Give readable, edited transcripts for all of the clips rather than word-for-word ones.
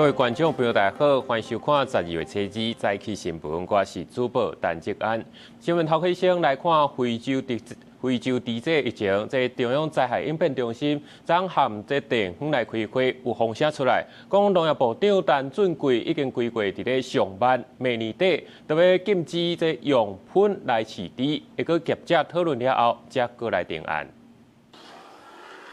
各位觀眾朋友，大家好，歡迎收看十二月初二早起新聞，我是主播陳志安。新聞頭起先來看非洲豬瘟疫情，這中央災害應變中心昨和這地方來開會，有風聲出來，講農業部長陳俊貴已經規劃佇咧上萬明年底，著欲禁止這用噴來飼豬，會閣業者討論了後，才閣來定案。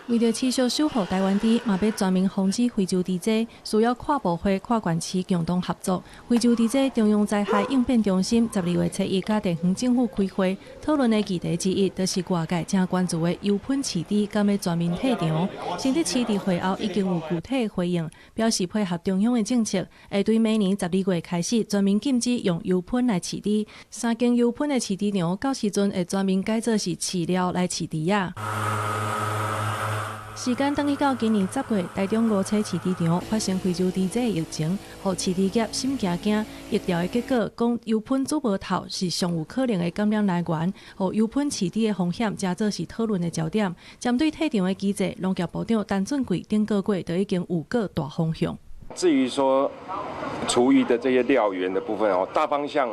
為著持續守護台灣豬，嘛欲全面防止非洲豬瘟，需要跨部會、跨縣市共同合作。非洲豬瘟中央災害應變中心十二月初一佮地方政府開會，討論的議題之一，就是外界誠關注的油噴飼豬敢欲全面退場。新竹市佇會後已經有具體回應，表示配合中央的政策，會對明年十二月開始全面禁止用油噴來飼豬。三間油噴的飼豬場，到時陣會全面改做是飼料來飼豬仔。時間轉去到今年10月，台中五車飼豬場發生非洲豬瘟疫情，予飼豬業心驚驚。疫調的結果講，油噴豬毛頭是上有可能的感染來源，予油噴飼豬的風險，誠做是討論的焦點。針對退場的機制，農業部長陳俊貴頂個月就已經有個大方向。至於說廚餘的這些料源的部分哦，大方向，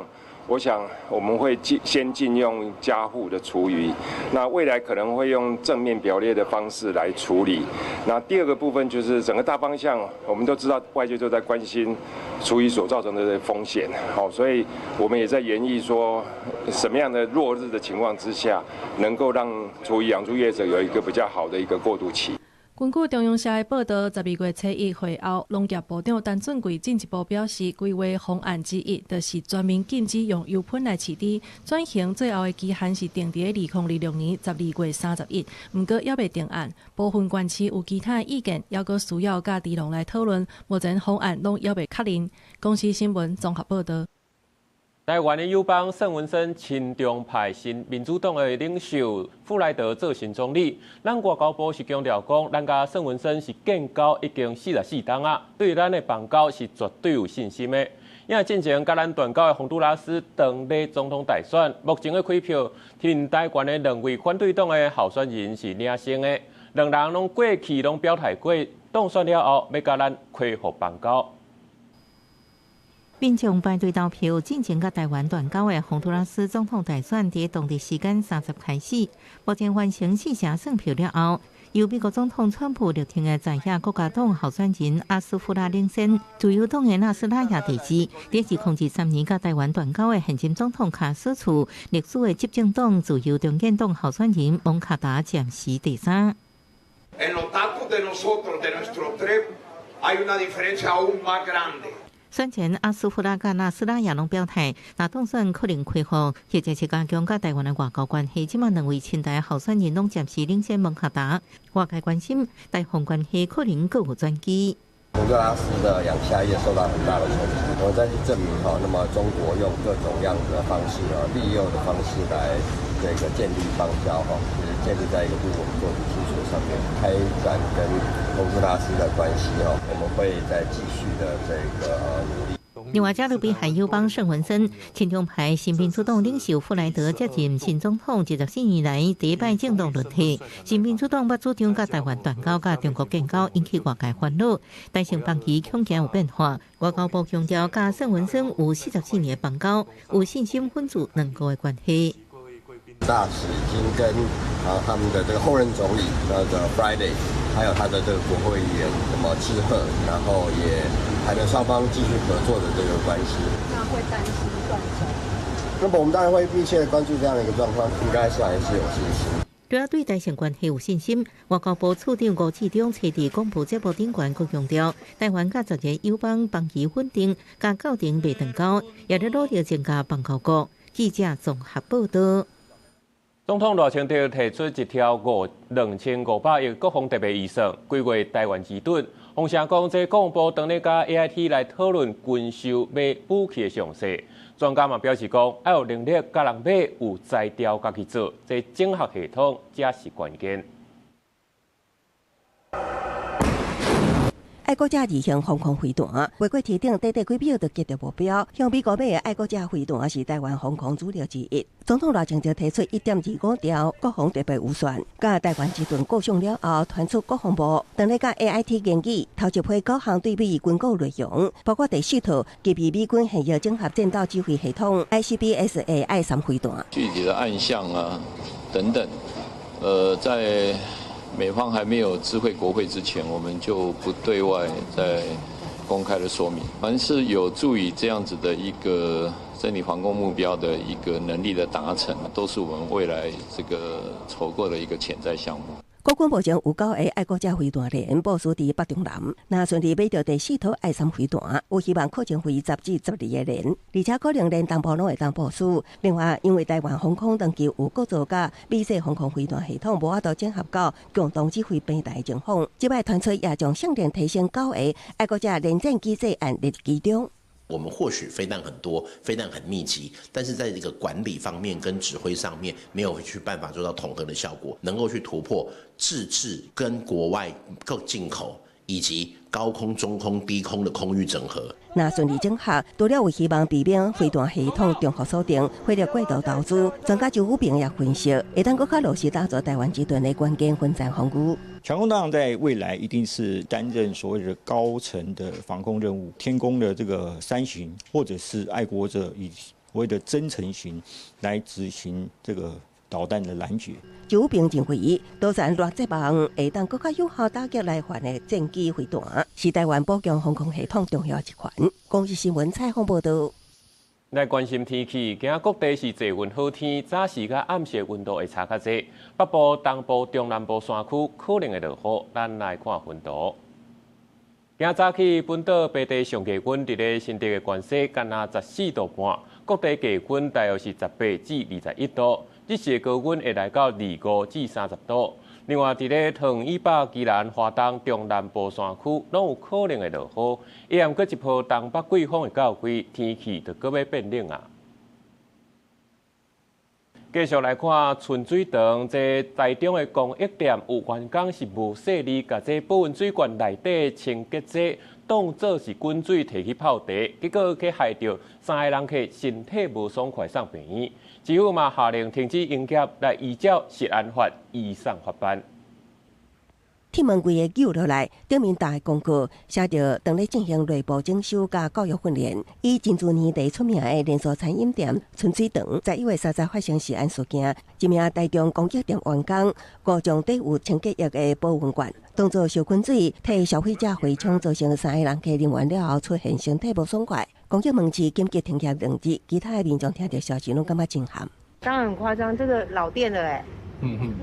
我想我們會先禁用家戶的廚餘，那未來可能會用正面表列的方式來處理。那第二個部分就是整個大方向，我們都知道外界都在關心廚餘所造成的風險，好，所以我們也在研議說，什麼樣的落日的情況之下，能夠讓廚餘養豬業者有一個比較好的一個過渡期。根據中央社的報道，十二月初一會後，農業部長陳俊貴進一步表示，規劃方案之一就是全面禁止用油噴來飼豬，轉型最後的期限是定佇2026年12月31，毋過猶未定案，部分縣市有其他的意見，猶閣需要佮豬農來討論，目前方案攏猶未確認。公視新聞綜合報道。台灣的友邦聖文森親中派新民主黨的領袖傅萊德做新總理。咱外交部是強調講，咱佮聖文森是建交已經44冬啊，對咱的邦交是絕對有信心的。因為進前佮咱斷交的宏都拉斯當咧總統大選，目前的開票，挺台灣的兩位反對黨的候選人是領先的，兩人攏過去攏表態過，當選了後欲佮咱恢復邦交。民眾排隊投票，進前佮台灣斷交的宏都拉斯總統大選，佇當地時間30開始，目前完成四成算票了後，由美國總統川普力挺的在野國家黨候選人阿斯夫拉領先，自由黨的納斯拉亞第二，佇2023年佮台灣斷交的現任總統卡斯楚，歷史的執政黨自由中建黨候選人蒙卡達暫時第三。 En los datos de nosotros, de nuestro tres, hay una diferencia aún más grande. 選前阿斯夫拉佮納斯拉亞攏表態，若當選可能恢復，或者是加強佮台灣的外交關係。這馬兩位親台候選人攏暫時領先蒙卡達，外界關心台宏關係可能閣有轉機。洪都拉斯的養蝦業受到很大的衝擊，我們再去證明哈，那麼中國用各種樣子的方式啊，利誘的方式來這個建立邦交哈，其實建立在一個不穩固的基礎上面，開展跟洪都拉斯的關係哈，我們會再繼續的這個努力。另外，加勒比海友邦聖文森親中派新民主黨領袖傅萊德接任新總統，24年來第一擺政黨輪替。新民主黨捌主張佮台灣斷交、佮中國建交，引起外界煩惱。台生邦誼恐驚有變化。外交部強調，佮聖文森有44年的邦交，有信心穩住兩國的關係。大使已經跟啊他們的這個候任總理那個 Friday，還有他的這個國會議員那麼致賀，然後也談了雙方繼續合作的這個關係。那會擔心斷交？那麼我們當然會密切的關注這樣的一個狀況，應該是還是有信心。除了對台生關係有信心，外交部次長吳志中揣佇廣播節目頂懸閣強調，台灣佮十個友邦邦誼穩定，佮鬥陣袂斷交，也咧努力增加邦交國。記者綜合報道。總統賴清德提出一條2500億國防特別預算，規劃台灣之盾。風聲講，這國防部當咧佮 AIT 來討論軍售買武器的詳細。專家嘛表示講，愛有能力共人買，有才調家己做，這整合系統才是關鍵。愛國者二型防空飛彈，飛過天頂，短短幾秒就擊著目標。向美國買的愛國者飛彈是台灣防空主力之一。總統賴清德提出1.25兆國防特別預算，佮台灣之盾構想了後，傳出國防部當咧佮 AIT 研議，頭一批九項對美軍購內容，包括第四套具備美軍現役整合戰鬥指揮系統 ICBS 的愛三飛彈。具體的案項啊，等等，在美方還沒有知會國會之前，我們就不對外再公開的說明。凡是有助於這樣子的一個整體防空目標的一個能力的達成，都是我們未來這個籌購的一個潛在項目。國軍目前有九個愛國者飛彈連部署佇北中南，若順利買著第四套愛三飛彈，有希望擴增為10至12個連，而且可能連東部攏會當部署。另外，因為台灣防空長期有國造佮美製防空飛彈系統無法度整合到共同指揮平台的情況，這擺傳出也將性能提升九個愛國者聯戰機制案列其中。我們或許飛彈很多，飛彈很密集，但是在這個管理方面跟指揮上面，沒有去辦法做到統合的效果，能夠去突破自製跟國外購進口以及高空、中空、低空的空域整合。若順利整合，除了有希望避免飛彈系統重複鎖定、火力過度投資，專家周宇平也分析，會當閣較落實打造台灣之盾的關鍵分戰防禦。強攻當然在未來一定是擔任所謂的高層的防空任務，天弓的這個三型，或者是愛國者以所謂的增程型來執行這個導彈的攔截。周宇平認為，導彈攔截網會當閣較有效打擊來犯的戰機飛彈，是台灣補強防空系統重要一環。公視新聞採訪報導。來關心天氣，今仔各地是濟雲好天，早時佮暗時溫度會差較濟。北部、東部、中南部山區可能會落雨，咱來看雲圖。今早起本島白地上低溫佇咧新竹的關西，干焦14度半，各地低溫大約是18至21度，日時的高溫會來到25至30度。另外，佇咧桃園以北、宜蘭、花東、中南部山區，攏有可能會落雨。抑毋過一波東北季風會到位，天氣就閣欲變冷啊。繼續來看春水堂，這台中的公益店有員工是無細膩，共這保溫水罐內底清潔劑當做是滾水提去泡茶，結果去害著三个人客身體無爽快送病院。市府嘛下令停止營業，來依照食安法移送法辦。鐵門規个扭落來，頂面大廣告寫著當咧進行內部整修佮教育訓練。以珍珠奶茶出名的連鎖餐飲店春水堂，11月30發生食安事件，一名台中公益店員工誤將底有清潔液的保溫罐當做燒滾水，替消費者回沖，造成三個人客啉完了後出現身體無爽快。公益門市緊急停業2日，其他的民眾聽著消息攏感覺震撼。當然很誇張，這個老店了欸，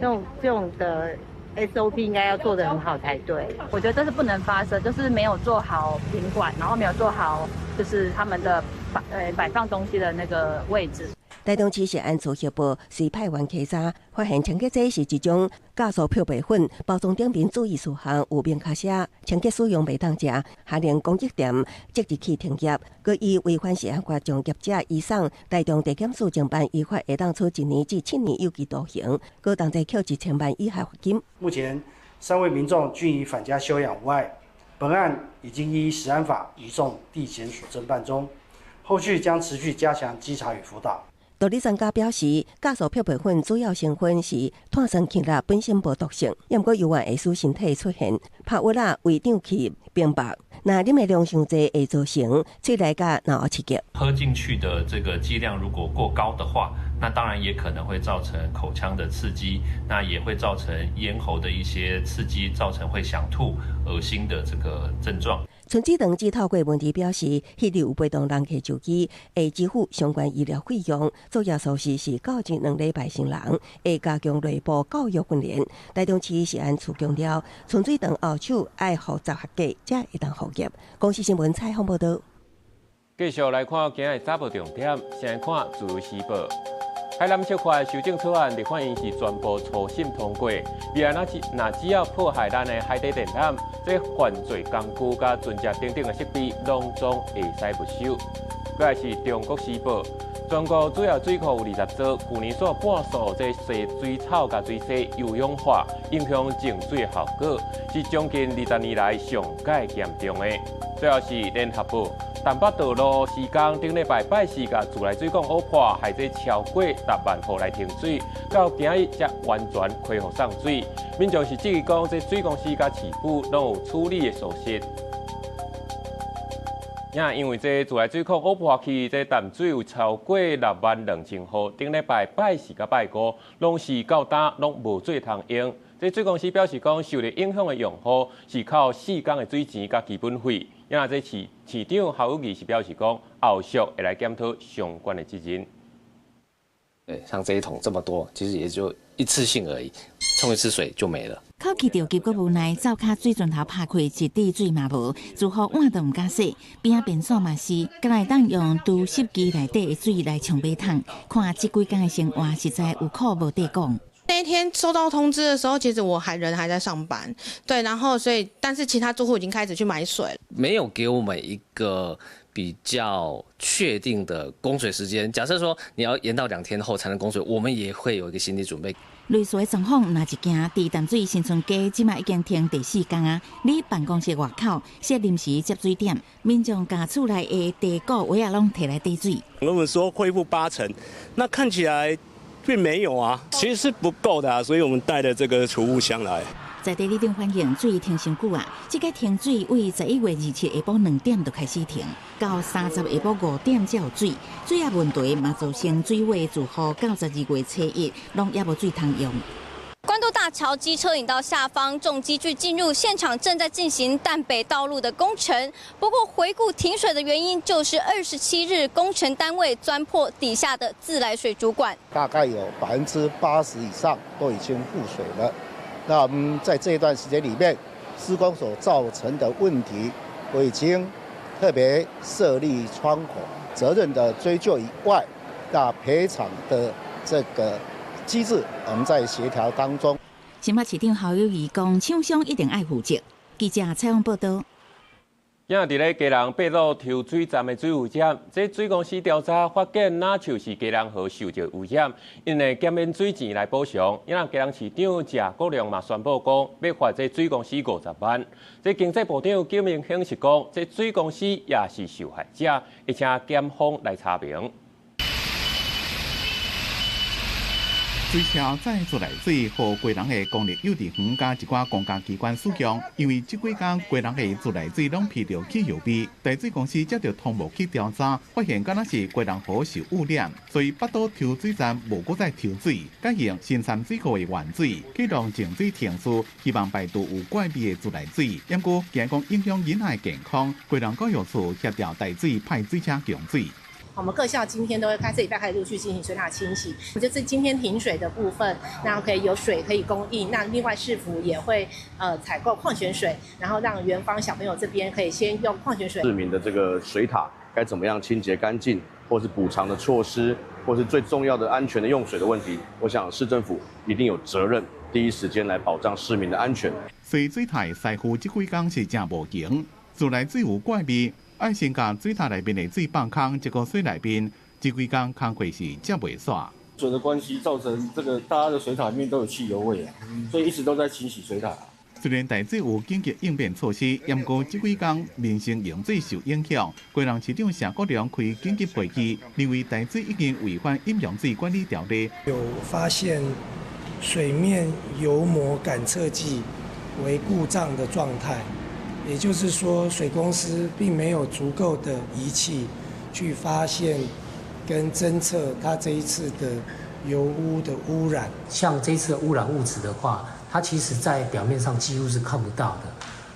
這種的 SOP 應該要做得很好才對。我覺得這是不能發生，就是沒有做好品管，然後沒有做好就是他們的擺放東西的那個位置。台中市食安處協報，隨派員稽查，發現清潔劑是一種酵素漂白粉，包裝頂面注意事項有明確寫，清潔使用袂當食，下令公益店即日起停業。閣以違反食安法，將業者移送台中地檢署偵辦，依法會當處1年至7年有期徒刑，閣同齊扣1000萬以下罰金。目前三位民眾均已返家休養無礙，本案已經依食安法移送地檢署偵辦中，後續將持續加強稽查與輔導。毒理專家表示，酵素漂白粉主要成分是碳酸氫鈉，本身無毒性，毋過猶原會使身體出現拍暈啊、胃脹氣、冰白。若啉的量傷濟，會造成喙內佮腦喉刺激。喝進去的這個劑量如果過高的話，那當然也可能會造成口腔的刺激，那也會造成咽喉的一些刺激，造成會想吐、噁心的這個症狀。春水堂只透過文字表示，彼日有陪同人客就醫，會支付相關醫療費用。作業措施是告知2禮拜成人，會加強內部教育訓練。台中市食安處強調，春水堂後手愛負責合格，才會當復業。公視新聞採訪報導。繼續來看今日早報重點，先來看自由時報。海南釋法修正草案，立法院是全部初審通過。未來若只要破壞咱的海底電纜，這犯罪工具佮船隻等等的設備，攏總會使沒收。閣來是中國時報，全国主要水库有20座，旧年煞半数这洗水草佮水洗有氧化，影响净水效果，是将近20年来上盖严重的。最后是联合报，淡北道路施工顶礼拜拜四共自来水管乌破，害这超过6万户来停水，到今日才完全恢复送水。民众是质疑讲，这水公司佮市府拢有处理的疏失。也因为这自来水管乌破去，这淡水有超过6万2千户，顶礼拜拜四佮拜五，拢是到今拢无水通用。这水公司表示讲，受到影响的用户是扣4工的水钱佮基本费。也这市市长侯友宜是表示讲，后续会来检讨相关的责任。对，像这一桶这么多，其实也就一次性而已，冲一次水就没了。口气著急阁无奈，灶跤水阵头拍开，一滴水嘛无，厨房碗都毋敢洗，边仔便所嘛是，干焦会当用除湿机内底的水来冲马桶。看这几工的生活，实在有苦无得讲。那一天收到通知的时候，其实我还人还在上班，对，然后所以，但是其他住户已经开始去买水了。没有给我们一个比较确定的供水时间。假设说你要延到2天后才能供水，我们也会有一个心理准备。类似的状况毋但一件，伫淡水新村街，这马已经停第四工啊。伫办公室外口设临时接水点，民众共厝内的地沟位仔拢提来貯水。我们说恢复8成，那看起来并没有啊，其实是不够的啊，所以我们带了这个储物箱来。在地里长反映水停伤久啊，这个停水为11月27下晡2点就开始停，到30下晡5点才有水。水压问题嘛造成水位住户到12月初一拢犹无水通用。关渡大桥机车引道下方重机具进入现场，正在进行淡北道路的工程。不过，回顾停水的原因，就是27日工程单位钻破底下的自来水主管，大概有80%以上都已经复水了。那我们在这一段时间里面，施工所造成的问题，我已经特别设立窗口，责任的追究以外，那赔偿的这个机制，我们在协调当中。新北市长侯友宜讲，厂商一定爱负责。记者采访报道。今伫咧基隆八堵抽水站的水污染，这水公司调查发现，若像是基隆河受著污染，𪜶会减免水钱来补偿。因为基隆市长谢国梁嘛宣布讲，欲罚这水公司50万。这经济部长金明亨是讲，这水公司也是受害者，会请检方来查明。水车载自来水，予基隆的公立幼稚园佮一寡公家机关使用。因为这几工基隆的自来水拢闻著汽油味，台水公司接著通报去调查，发现敢若是基隆河受污染，所以八堵抽水站无阁再抽水，改用新山水库的原水，启动净水程序，希望排除有怪味的自来水。毋过惊讲影响囡仔的健康，基隆教育处协调台水派水车供水。我们各校今天都会开，这礼拜开始陆续进行水塔清洗。就是今天停水的部分，那可以有水可以供应。那另外市府也会采购矿泉水，然后让园方小朋友这边可以先用矿泉水。市民的这个水塔该怎么样清洁干净，或是补偿的措施，或是最重要的安全的用水的问题，我想市政府一定有责任第一时间来保障市民的安全。所以水塔师傅这几工是真无闲，自来水有怪味。爱先共水塔内面的水放空，这个水内面这几工工课是接袂煞。水的关系造成这个大家的水塔里面都有汽油味啊，所以一直都在清洗水塔。虽然台水有紧急应变措施，毋过这几工民生用水受影响。基隆市长谢国梁开紧急会议，认为台水已经违反饮用水管理条例。有发现水面油膜感测器为故障的状态。也就是说，水公司并没有足够的仪器去发现跟侦测它这一次的油污的污染。像这次的污染物质的话，它其实在表面上几乎是看不到的。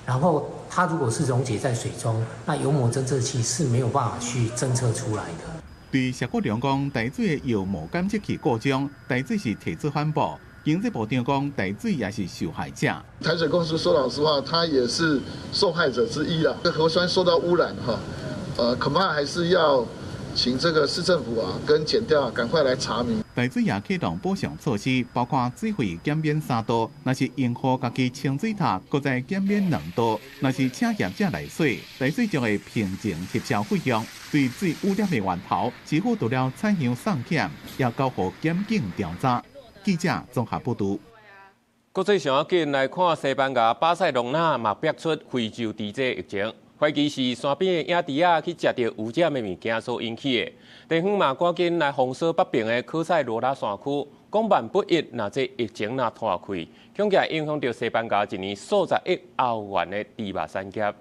然后它如果是溶解在水中，那油膜侦测器是没有办法去侦测出来的。对谢国梁讲，台水的油膜感测器故障，台水是提出反驳。经济部长讲，台水也是受害者。台水公司说老实话，他也是受害者之一啊。这河川受到污染哈，恐怕还是要請這個市政府啊，跟檢調趕快來查明。台水也啟動補償措施，包括水費減免3度，若是用戶家己清水塔，閣再減免2度；若是請業者來洗，台水將會平靜核銷費用。對水污染的源頭，市府除了採樣送檢，也交予檢警調查。記者綜合報導。國際上仔緊來看，西班牙巴塞隆納嘛爆出非洲豬瘟疫情，懷疑是山邊的野豬仔去食著污染的物件所引起的。地方嘛趕緊來封鎖北邊的科塞羅拉山區，講萬不一，若這疫情若拖開，恐驚影響著西班牙一年數十億歐元的豬肉產業。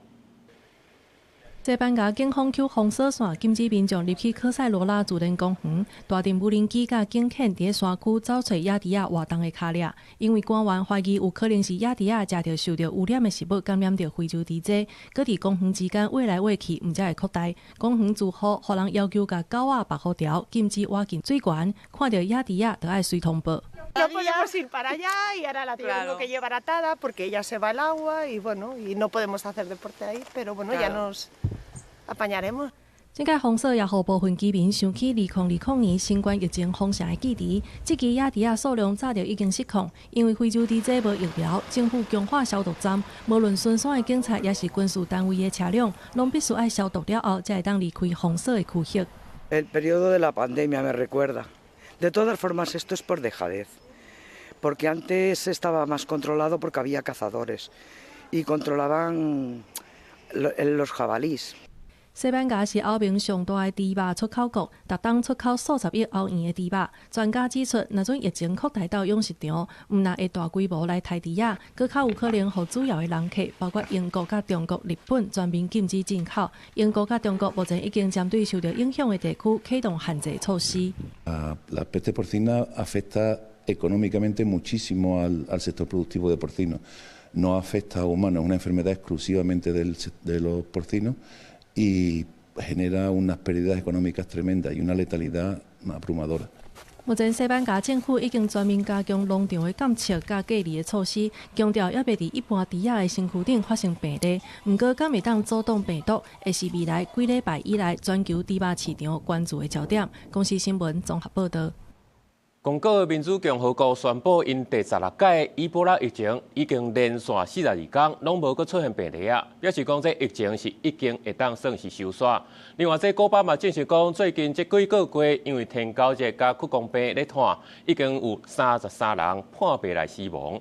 西班牙警方搝封鎖線，禁止民眾入去科塞羅拉自然公園。大陣無人機佮警犬佇咧山區走揣野豬仔活動的跤跡，因為官員懷疑有可能是野豬仔食著受著污染的食物感染著非洲豬瘟，閣佇公園之間餵來餵去，毋才會擴大。公園住戶予人要求共狗仔縛予牢，禁止倚近水源，看著野豬仔就愛隨通報。 No podemos ir para allá y ahora la tengo que llevar atada porque ella se va al agua y bueno, y no podemos hacer deporte ahí, pero bueno, ya nos apañaremos. 這個封鎖也予部分居民想起2020年新冠疫情封城的記憶。這支野豬仔數量早就已經失控，因為非洲豬瘟無疫苗，政府強化消毒站，無論巡山的警察抑是軍事單位的車輛，攏必須愛消毒了後，才會當離開封鎖的區域。 El periodo de la pandemia me recuerda. De todas formas, esto es por dejadez, porque antes estaba más controlado porque había cazadores y controlaban los jabalís. 西班牙是歐盟上大的豬肉出口國，逐冬出口數十億歐元的豬肉。專家指出，若準疫情擴大到養殖場，毋但會大規模來刣豬仔，閣較有可能予主要的人客，包括英國佮中國、日本全面禁止進口。英國佮中國目前已經針對受著影響的地區啟動限制措施。 La peste porcina afecta económicamente muchísimo al sector productivo de porcino. No afecta a humanos, es una enfermedad exclusivamente de los porcinos y genera unas pérdidas económicas tremendas y una letalidad abrumadora. 目前西班牙政府已經全面加強農場的監測佮隔離的措施，強調猶未佇一般豬仔的身軀頂發生病例。毋過，敢會當阻擋病毒，會是未來幾禮拜以來全球豬肉市場關注的焦點。公視新聞綜合報導。剛果民主共和國宣布，𪜶第16屆伊波拉疫情已經連續42工攏無閣出現病例啊，表示講這疫情是已經會當算是收煞。另外，這古巴嘛證實講，最近這幾個月因為天狗熱佮屈光病咧湠，已經有33人破病來死亡。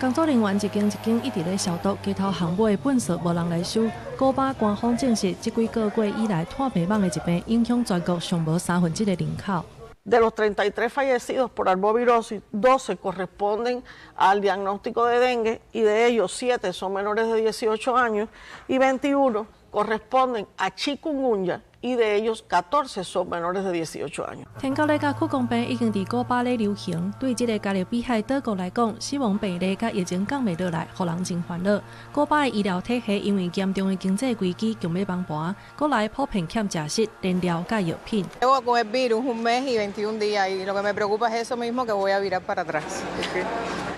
工作人員一間一間一直咧消毒，街頭巷尾的糞埽無人來收。古巴官方證實，這幾個月以來湠病蠓的疾病影響全國上無1/3的人口。 De los 33 fallecidos por arbovirosis, 12 corresponden al diagnóstico de dengue y de ellos 7 son menores de 18 años y 21 corresponden a chikungunya y de ellos 14 son menores de 18 años. 天狗熱佮屈光病已經佇古巴咧流行，對這个加勒比海島國來講，死亡病例佮疫情降袂落來，予人真煩惱。古巴的醫療體系因為嚴重的經濟危機，強欲崩盤，國內普遍欠食食、燃料佮藥品。 Llevo con el virus un mes y 21 días y lo que me preocupa es eso mismo, que voy a virar para atrás.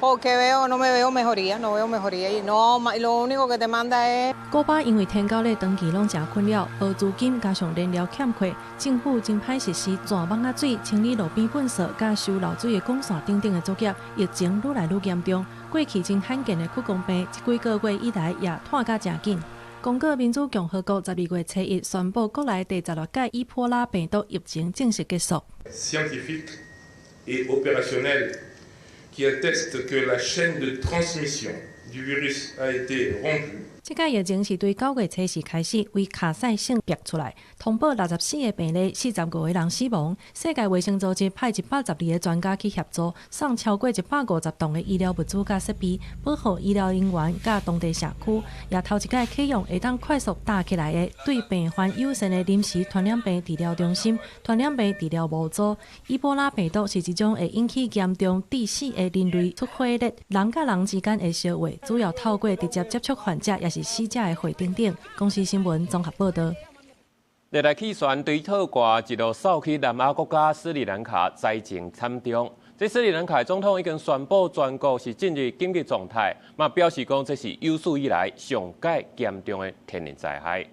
Porque veo, no me veo mejoría, no veo mejoría y no, lo único que te manda es. 古巴因為天狗熱長期攏誠困擾，無資金加上燃料欠缺，政府真歹實施鑽網仔水、清理路邊糞埽、佮收漏水的管線等等的作業，疫情愈來愈嚴重。過去真罕見的屈光病，這幾個月以來也湠甲誠緊。剛果民主共和國12月初一宣布，國內第16屆伊波拉病毒疫情正式結束。 Scientifique et opérationnel qui atteste que la chaîne de transmission du virus a été rompue. 這個疫情是對9月初四開始，為卡塞省爆出來，通報64個病例，45個人死亡。世界衛生組織派112個專家去協助，送超過150噸的醫療物資佮設備，保護醫療人員佮當地社區。也頭一擺啟用會當快速搭起來的對病患友善的臨時傳染病治療中心、傳染病治療模組。伊波拉病毒是一種會引起嚴重致死的人類出血熱，人佮人之間的相話，主要透過直接接觸患者，抑是死者的血等等。公視新聞綜合報導。熱帶氣旋追討掛一路掃去南亞國家斯里蘭卡，災情慘重。這斯里蘭卡總統已經宣布全國是進入緊急狀態，嘛表示講這是有史以來上蓋嚴重的天然災害。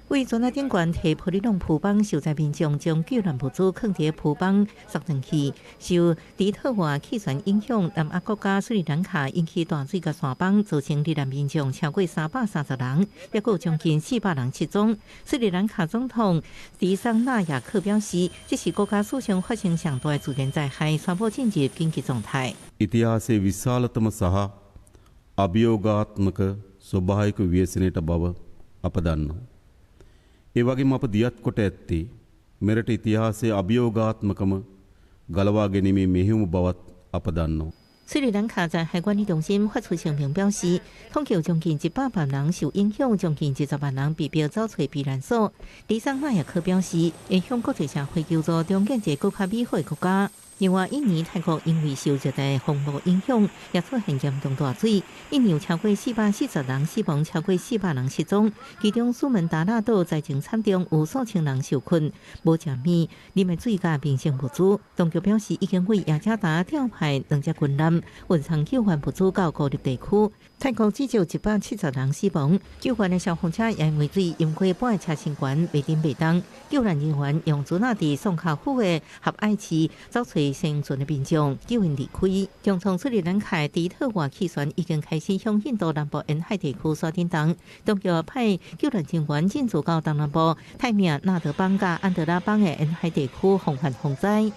為船仔頂懸提玻璃籠浮板，受災民眾將救難物資囥佇浮板索轉去。受迪特瓦氣旋影響，南亞國家斯里蘭卡引起大水佮山崩，造成罹難民眾超過330人，抑閣有將近400人失蹤。斯里蘭卡總統迪桑納亞克表示，這是國家史上發生上大的自然災害，宣布進入緊急狀態。 ඉතිහාසයේ විශාලතම සහ අභියෝගාත්මක ස්වභාවික ව්‍යසනයට බව අප දන්නවා. ඒ වගේම අප දියත් කොට ඇත්තේ මෙරට ඉතිහාසයේ අභියෝගාත්මකම ගලවා ගැනීමේ මෙහෙයුම බවත් අප දන්නවා. 斯里蘭卡災害管理中心發出聲明表示，統計有將近100萬人受影響，將近20萬人被迫走揣避難所。迪桑納亞克表示，會向國際社會求助，重建一個閣較美好的國家。另外，印尼、泰國因為受熱帶風暴影響，也出現嚴重大水。印尼有超過440人死亡，超過400人失蹤。其中蘇門答臘島災情慘重，有數千人受困，無食物、啉的水佮民生物資。當局表示，已經為雅加達調派兩隻軍艦運送救援物資到孤立地區。泰國至少170人死亡，救援的消防車也因為水淹過半个車身懸，袂振袂動。救難人員用船仔佇宋卡府的合愛市走揣生存的民眾，救𪜶離開。重創斯里蘭卡迪特瓦氣旋已經開始向印度南部沿海地區刷振動，當局派救難人員進駐到東南部泰米爾納德邦佮安德拉邦的沿海地區防範洪災。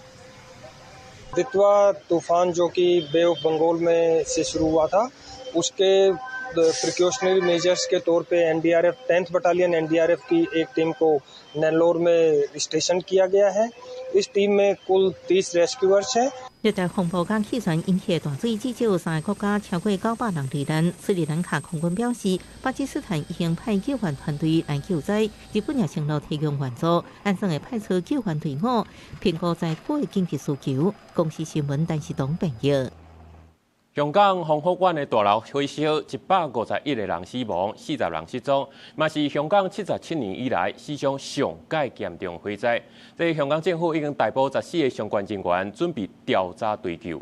Ditwah तूफान जो कि बे ऑफ बंगाल में से शुरू हुआ था, उसके प्रिकॉशनरी मेजर्स के तौर पे NDRF, 10th battalion NDRF की एक टीम को नेल्लोर में स्टेशन किया गया है। इस टीम में कुल 30 रेस्क्यूअर्स हैं。熱帶風暴佮氣旋引起的大水，至少三个國家超過900人罹難。斯里蘭卡空軍表示，巴基斯坦已經派救援團隊來救災，日本也承諾提供援助，按算會派出救援隊伍評估災區的緊急需求。公視新聞，陳世東編譯。香港宏福苑的大樓火燒，151個人死亡，40人失蹤，嘛是香港77年以來史上上蓋嚴重火災。這香港政府已經逮捕14個相關人員，準備調查追究。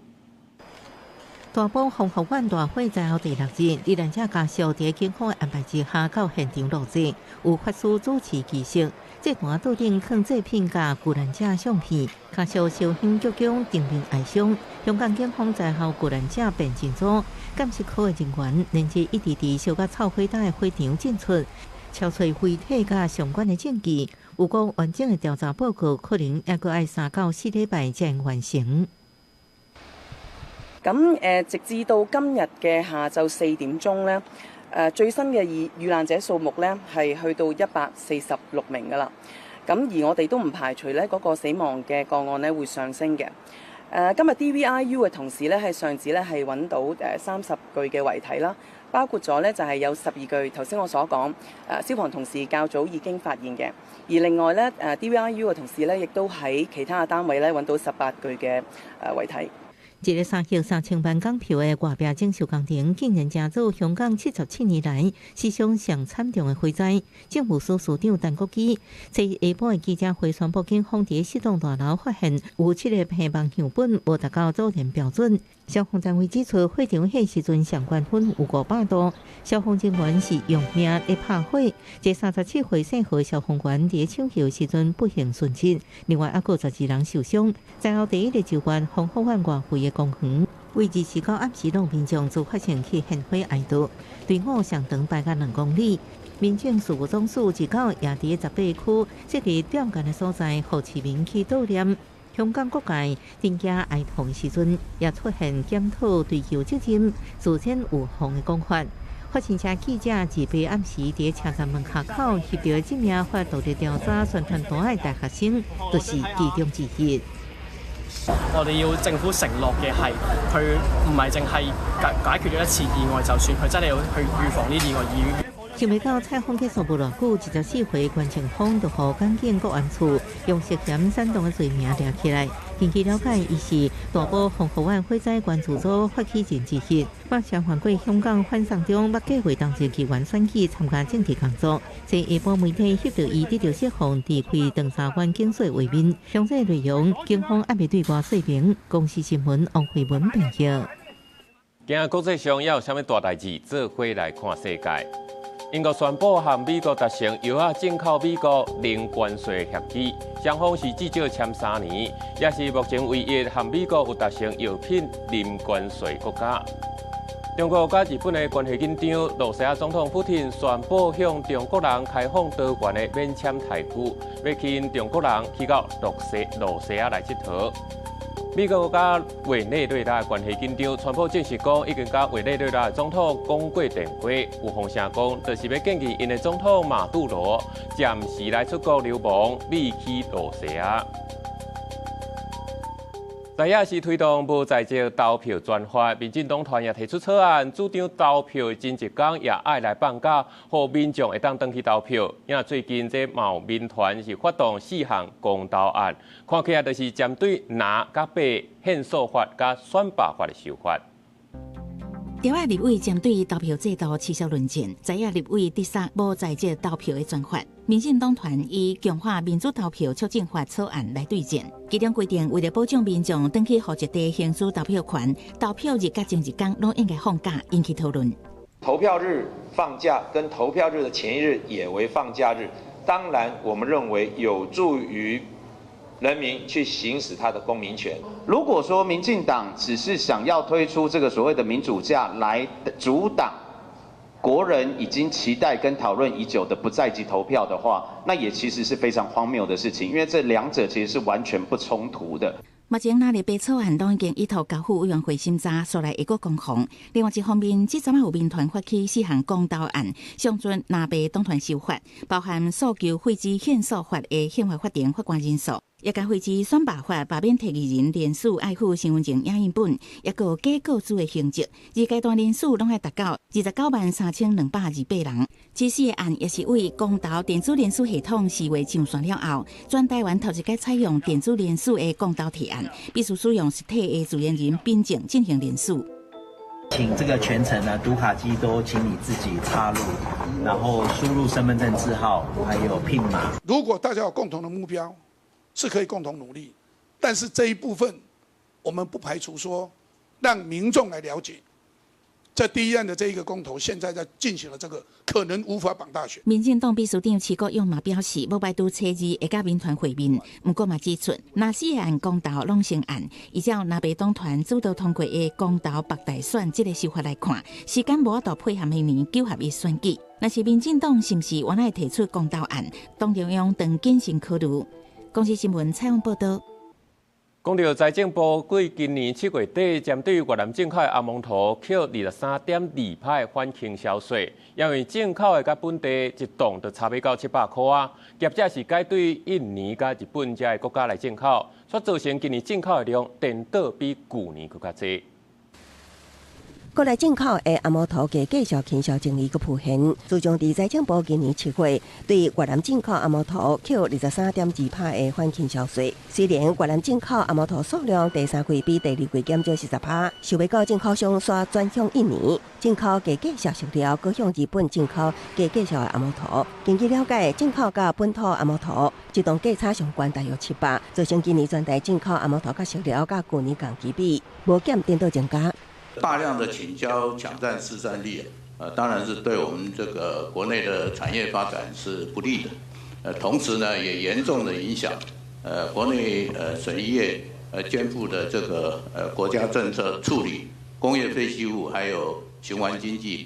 大埔宏福苑大火災後第六日，罹難者家屬佇警方的安排之下到現場落葬，有法師主持儀式。祭壇桌頂囥祭品佮遇難者相片，家屬燒香鞠躬，場面哀傷。香港警方災後遇難者辨認組鑑識科的人員連日一直佇燒甲臭火焦的火場進出，搜揣遺體佮相關的證據。有講完整的調查報告可能猶閣愛3到4禮拜才會完成。咁直至到今日嘅下晝4點鐘咧，最新嘅遇難者數目咧係去到146名噶啦。咁而我哋都唔排除咧嗰個死亡嘅個案咧會上升嘅。今日 DVIU 嘅同事咧係上址咧係揾到30具嘅遺體啦，包括咗咧就係有12具頭先我所講消防同事較早已經發現嘅，而另外咧DVIU 嘅同事咧亦都喺其他嘅單位咧揾到18具嘅遺體。一个3億3千萬港票的外壁整修工程，竟然成做香港77年來史上上慘重的火災。政務司司長陳國基在下晡的記者會宣布，警方佇四棟大樓發現有七个皮網樣本無達到阻燃標準。消防單位指出，火場彼時陣上懸溫有500度，消防人員是用命咧拍火。這37歲姓何消防員佇搶救時陣不幸殉職，另外猶閣12人受傷。災後第一个救援宏福苑外圍的公園，為29暗時攏民眾自發性去獻花哀悼，隊伍上長排甲2公里。民政事務總署29也佇18區設立吊唁的所在，予市民去悼念。香港各界登記哀悼時陣，也出現檢討追究責任、事先預防的講法。法新社記者28暗時佇車站門口翕著這名發獨立調查宣傳單的大學生，就是其中之一。我哋要政府承諾嘅係，佢唔係淨係解決咗一次意外就算，佢真係要去預防呢啲意外。而想袂到採訪結束無偌久，24歲關正峰就予港警國安處用涉嫌煽動的罪名掠起來。根據了解，伊是大埔宏福苑火災關注組發起人之一。目前犯過香港反送中，捌計劃當日議員選舉參加政治工作。在下晡媒體翕著伊得著釋放，離開長沙灣警署畫面，詳細內容警方猶未對外說明。公視新聞王慧文編譯。今仔國際上猶有啥物大代誌？做伙來看世界。英國宣布和美國達成藥仔進口美國零關稅協議，雙方是至少簽3年，也是目前唯一和美國有達成藥品零關稅國家。中國佮日本的關係緊張，露西亞總統普廷宣布向中國人開放多元的免簽待遇，欲吸引中國人去到露西亞來𨑨迌。美國佮委內瑞拉關係緊張，川普證實講已經佮委內瑞拉總統講過電話，有風聲講，就是欲建議𪜶的總統馬杜羅暫時來出國流亡，離去露西亞。在也是推動無在籍投票專法，民進黨團也提出草案，主張投票前一工也愛來放假，予民眾會當轉去投票。因為最近這嘛有民團是發動四項公投案，看起來就是針對藍佮白憲訴法佮選罷法的修法。著仔立委針對投票制度持續論戰，在野立委直殺無在籍投票的專法。民進黨團以強化民主投票促進法草案來對戰，其中規定為了保障民眾轉去戶籍地行使投票權，投票日佮前一工攏應該放假，引起討論。投票日放假跟投票日的前一日也為放假日，當然我們認為有助於人民去行使他的公民權。如果說民進黨只是想要推出這個所謂的民主假來阻擋國人已經期待跟討論已久的不在籍投票的話，那也其實是非常荒謬的事情，因為這兩者其實是完全不衝突的。目前藍綠白草案攏已經委託交付委員會審查，紲來會閣攻防。另外一方面，這陣仔有民團發起四項公投案，上傳藍白黨團修法，包含訴求廢止憲訴法的憲法法庭法官人數，也共廢止選罷法罷免提議人連署愛附身份證影印本，抑閣假告知的刑責。二階段人數攏愛達到29萬3228人。這四個案也是為公投電子聯署系統4月上線了後，全台灣頭一擺採用電子聯署的公投提案，必須使用實體的自然人憑證進行聯署。請這個全程呢，讀卡機都請你自己插入，然後輸入身份證字號，還有 PIN 碼。如果大家有共同的目標，是可以共同努力，但是這一部分，我們不排除說，讓民眾來了解。在第一案的這一個公投，現在在進行了這個可能無法綁大選。民進黨秘書長徐國勇嘛表示，無排除初二會佮民團會面，毋過嘛指出，若四個案公投攏成案，依照藍白黨團主導通過的公投北大選這个修法來看，時間無法度配合明年九合一選舉。若是民進黨是毋是原來提出公投案，黨中央當謹慎考慮。公視新聞採訪報道。講到財政部，過今年7月底，針對越南進口的紅毛塗扣23.2%反傾銷稅，因為進口的佮本地一噸就差欲到700箍仔！業者是改對印尼佮日本遮的國家來進口，所造成今年進口的量顛倒比舊年閣較濟。國內進口的紅毛塗加價傾銷爭議閣浮現，自從佇財政部今年7月對越南進口紅毛塗扣23.2%的反傾銷稅，雖然越南進口紅毛塗數量第三季比第二季減少40%，想欲到進口商煞轉向印尼進口低價塑料，閣向日本進口低價的紅毛塗。根據了解，進口佮本土紅毛塗一噸價差上懸大約700，造成今年全台進口紅毛塗佮塑料佮舊年同期比無減顛倒增加。大量的傾銷搶佔市占率，當然是對我們這個國內的產業發展是不利的，同時呢，也嚴重的影響，國內水泥業肩負的這個國家政策處理工業廢棄物還有循環經濟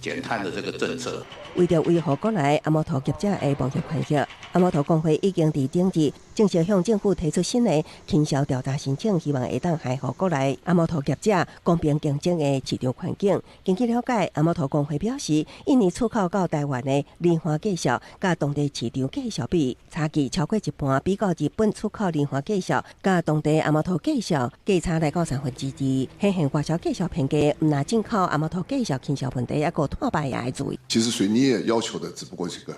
減碳的這個政策。為著維護國內紅毛塗業者的貿易權益，紅毛塗公會已經佇頂日正式向政府提出新的傾銷調查申請，希望會當維護國內紅毛塗業者公平競爭的市場環境。根據了解，紅毛塗公會表示，印尼出口到台灣的磷化價數，佮當地市場價數比差距超過一半，比較日本出口磷化價數，佮當地紅毛塗價數價差來到2/3。顯現外銷價數偏低，毋但進口紅毛塗價數傾銷問題，抑閣碳排也愛注意。其實水泥業要求的只不過是個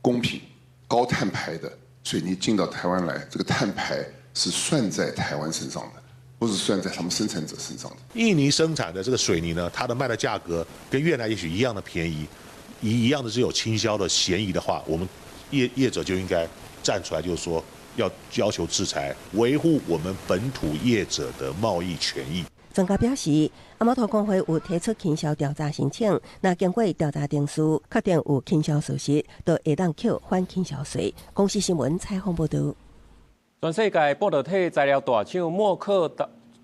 公平、高碳排的水泥進到台灣來，這個碳排是算在台灣身上的，不是算在他們生產者身上的。印尼生產的這個水泥呢，它的賣的價格跟越南也許一樣的便宜，一樣的是有傾銷的嫌疑的話，我們業者就應該站出來，就是說要要求制裁，維護我們本土業者的貿易權益。專家表示，阿摩托工會有提出傾銷調查申請，若經過調查程序，確定有傾銷事實，就會當扣反傾銷稅。公視新聞採訪報導。全世界半導體材料大廠默克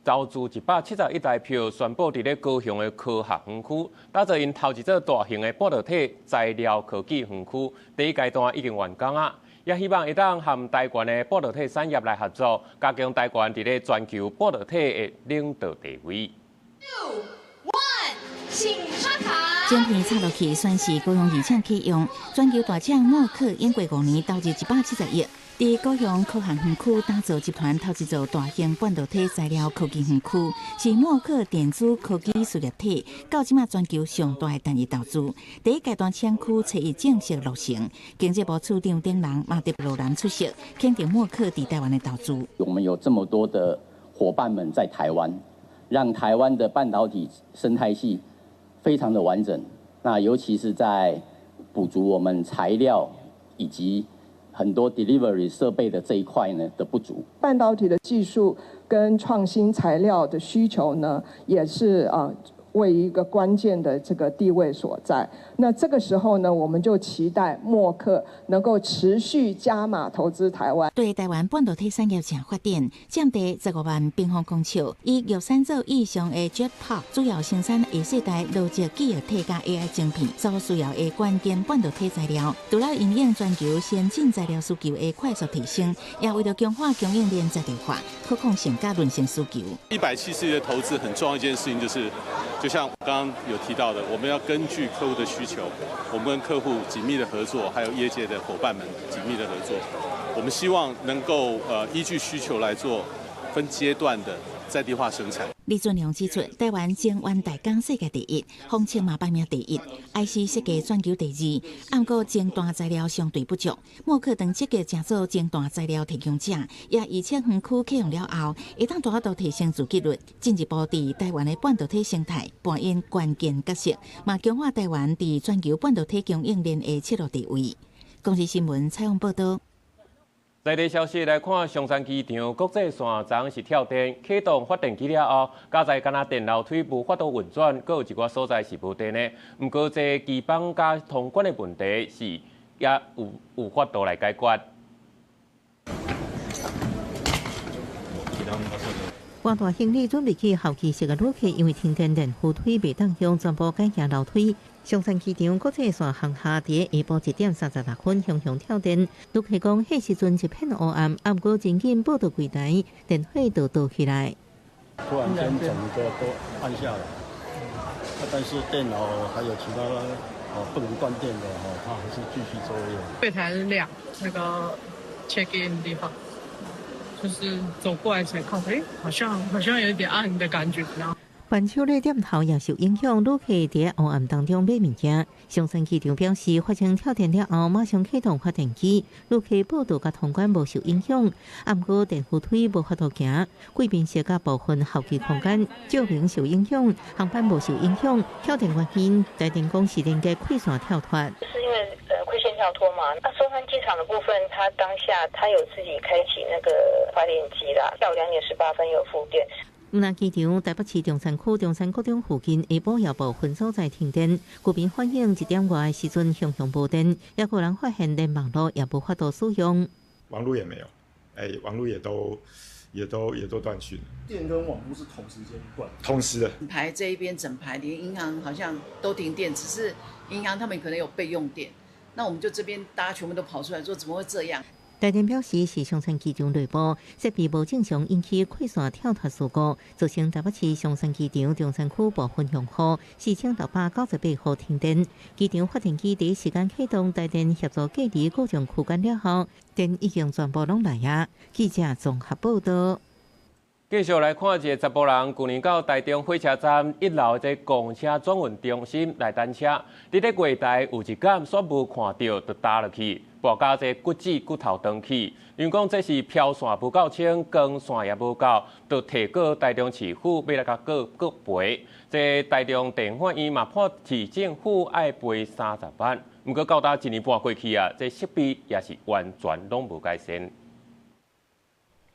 投資171台票，宣布佇咧高雄的科學園區打造𪜶頭一座大型的半導體材料科技園區，第一階段已經完工啊！也希望會當和台灣的半導體產業來合作，加強台灣佇咧全球半導體的領導地位。 Two, one，請刷卡。晶片插落去，宣示高雄而且啟用。全球大廠默克經過5年投入170億，佇高雄科學園區打造集團頭一座大型半導體材料科技園區，是默克電子科技事業體到這馬全球上大的單一投資。第一階段廠區初一正式落成，經濟部次長丁人馬德羅蘭出席，肯定默克佇台灣的投資。我們有這麼多的夥伴們在台灣，讓台灣的半導體生態系非常的完整。那尤其是在補足我們材料以及很多 delivery 設備的這一塊呢的不足。半導體的技術跟創新材料的需求呢，也是位於一個關鍵的這個地位所在。那這個時候呢，我們就期待默克能夠持續加碼投資台灣。對台灣半導體產業正發展，佔地15萬平方公尺，以玉山做意象的 Jet Park 主要生產下世代邏輯記憶體佮 AI 晶片所需要的關鍵半導體材料。除了因應全球先進材料需求的快速提升，也為了強化供應鏈在地化、可控性佮韌性需求。170億的投資很重要一件事情就是，就像剛剛有提到的，我們要根據客戶的需求，我們跟客戶緊密的合作，還有業界的夥伴們緊密的合作，我們希望能夠依據需求來做分階段的在地化生產。李俊良指出，台灣晶圓代工世界第一，封測嘛排名第一，IC 設計全球第二。毋過尖端材料相對不足，默克當積極成做尖端材料提供者，也預測園區啟用了後，會當大幅度提升自給率，進一步佇台灣的半導體生態扮演關鍵角色，嘛強化台灣佇全球半導體供應鏈的策略地位。公視新聞採訪報導。在地消息來看，松山機場國際線昨是跳電，啟動發電機了後，佳哉敢若電樓梯無法度運轉，閣有一寡所在是無電的。毋過這機房佮通關的問題是也有法度來解決。攜帶行李準備去候機室的旅客，因為停電，電扶梯袂當用，全部改行樓梯。松山機場國際線航廈佇下晡1點36分，雄雄跳電。旅客講，彼時陣一片烏暗，毋過真緊報到櫃台，電火就倒起來。突然間整個都暗下來，但是電腦還有其他不能斷電的，它還是繼續作業。櫃台是亮，那個 check in 的地方，就是走過來才看，好像有一點暗的感覺。環球的店頭也受影響，旅客佇黑暗當中買物件。松山機場表示，發生跳電了後，馬上啟動發電機，旅客報到佮通關無受影響。毋過電扶梯無法度行，貴賓室佮部分候機空間照明受影響，航班無受影響。跳電原因，台電公司連接氣線跳脫。是因為氣線跳脫嘛？那松山機場的部分，它當下它有自己開啟那個發電機啦，下午2點18分有復電。毋但機場，台北市中山區中山國中附近下晡也部分所在停電，居民反映1點外的時陣雄雄無電，也有人發現連網路也無法度使用。網路也沒有，網路也都斷訊。電跟網路是同時間斷，同時的。整排這一邊整排連銀行好像都停電，只是銀行他們可能有備用電，那我們就這邊大家全部都跑出來說怎麼會這樣？台電表示，是松山機場內部設備無正常引起氣線跳脫事故，造成台北市松山機場中山區部分用戶4698戶停電。機場發電機第一時間啟動，台電協助隔離故障區間了後，電已經全部攏來啊！記者綜合報導。繼續來看一個查埔人，舊年到台中火車站一樓這公車轉運中心來等車，佇咧月台有一工煞無看著，就踏落去，跋甲這骨折骨頭斷去。因講這是飄線無夠清，光線也無夠，就提告台中市府欲來共告國賠。這台中地法院嘛判市政府愛賠30萬，毋過到今一年半過去啊，這設備也是完全攏無改善。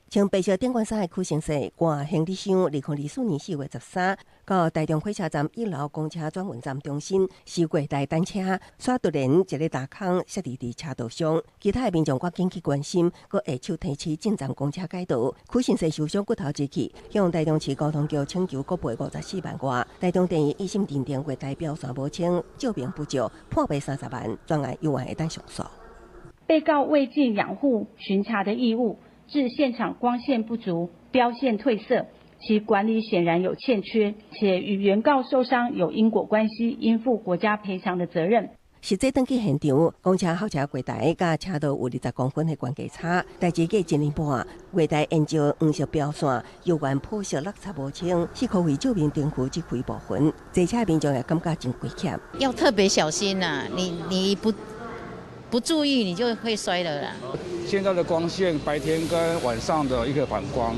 穿白色頂懸衫的許先生，掛行李箱，2024年4月13，到台中火車站一樓公車轉運站中心收月台等車，煞突然一个大空摔佇佇車道上，其他的民眾趕緊去關心，閣下手提起進站公車改道。許先生受傷骨頭折去，向台中市交通局請求國賠54萬外。台中電院一審認定月台標線無清，照明不足，判賠30萬，專案猶原會當上訴。被告未盡養護巡查的義務，致現場光線不足、標線褪色，其管理顯然有欠缺，且與原告受傷有因果關係，應負國家賠償的責任。實際轉去現場，公車候車月台佮車道有20公分的懸架差，代誌過一年半，月台沿照黃色標線，猶原鋪設落差無清，是可為照明燈具這幾部分，坐車民眾也感覺真危險。要特別小心呐，你不注意，你就會摔了啦。現在的光線，白天跟晚上的一個反光，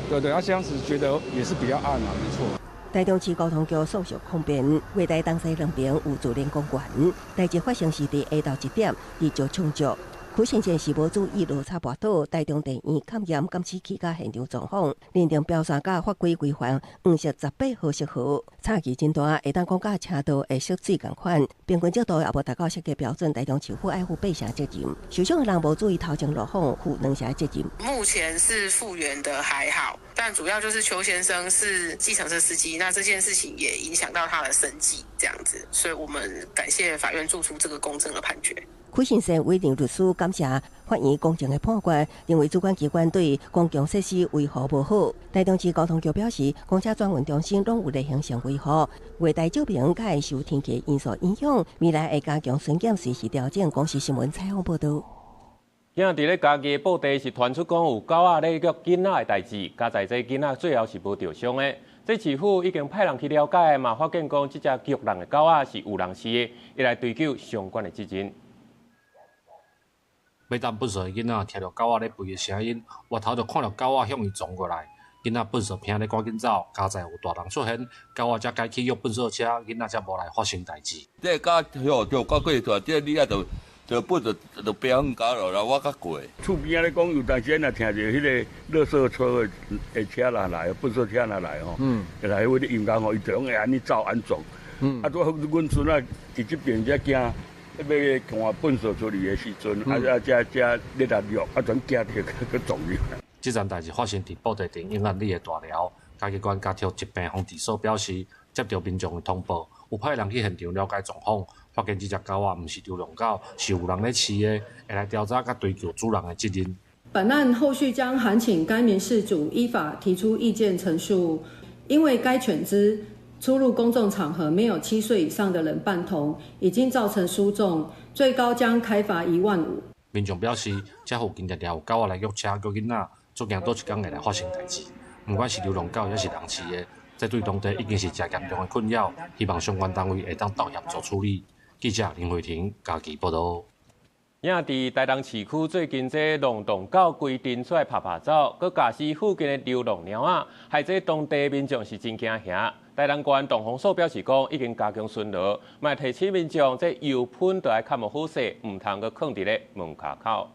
對不對？啊，這樣子覺得也是比較暗啊，沒錯。台中市交通局訴訟控辯，月台東西兩邊有自然光源，代誌發生是佇下晝1點，日照充足。許先生是無注意落差跋倒，台中電院勘驗監視器佮現場狀況，認定標線佮法規規範黃色18號色號，差距真大，會當講佮車道的色水仝款，平均照度也無達到設計標準，台中市府愛負八成責任。受傷的人無注意頭前路況，負2成責任。目前是復原的還好，但主要就是邱先生是計程車司機，那這件事情也影響到他的生計，這樣子，所以我們感謝法院做出這個公正的判決。許先生委任律師感謝法院公正的判決，認為主管機關對公共設施維護無好。台中市交通局表示，公車轉運中心攏有例行性維護，月台照明較會受天氣因素影響，未來會加強巡檢，隨時調整。公視新聞採訪報導。今佇咧嘉義的布袋是傳出講有狗仔咧虐囡仔的代誌，佳哉這囡仔最後是無著傷的。這市府已經派人去了解，嘛發現講這隻虐人的狗仔是有人飼的，會來追究相關的責任。欲擲糞埽的囡仔聽著狗仔咧吠的聲音，回頭就看著狗仔向伊撞過來，囡仔糞埽拚咧趕緊走，佳哉有大人出現，狗仔才改去約糞埽車，囡仔才無來發生代誌。這狗吼就狗過去，這你啊就就糞就就變狗落來，我較過。厝邊仔咧講，有當時若聽著彼个垃圾車的的車若來，糞埽車若來吼，來彼个音樂吼，伊就攏會按呢走按撞。啊，拄好阮孫仔佇這邊才驚。欲看糞埽出來的時陣，啊啊，才才咧來虐，啊，全驚著閣撞入。這樁代誌發生佇布袋鎮永安里的大寮，嘉義縣家畜疾病防治所表示，接著民眾的通報，有派人去現場了解狀況，發現這隻狗仔毋是流浪狗，是有人咧飼的，會來調查佮追究主人的責任。本案後續將函請該名事主依法提出意見陳述，因為該犬隻出入公眾場合沒有7歲以上的人伴同，已經造成輸重，最高將開罰1萬5。民眾表示，這附近常常有狗仔來虐車、虐囡仔，足驚佗一工會來發生代誌。毋管是流浪狗，抑是人飼的，這對當地已經是誠嚴重的困擾。希望相關單位會當鬥協助處理。記者林慧婷嘉義報導。影佇台東市區最近這浪蕩狗規陣出來趴趴走，閣咬死附近的流浪貓仔，害這當地民眾是真驚嚇。台東縣動防所表示講，已經加強巡邏，嘛提醒民眾這油噴著愛較無好勢，毋通閣囥佇咧門跤口。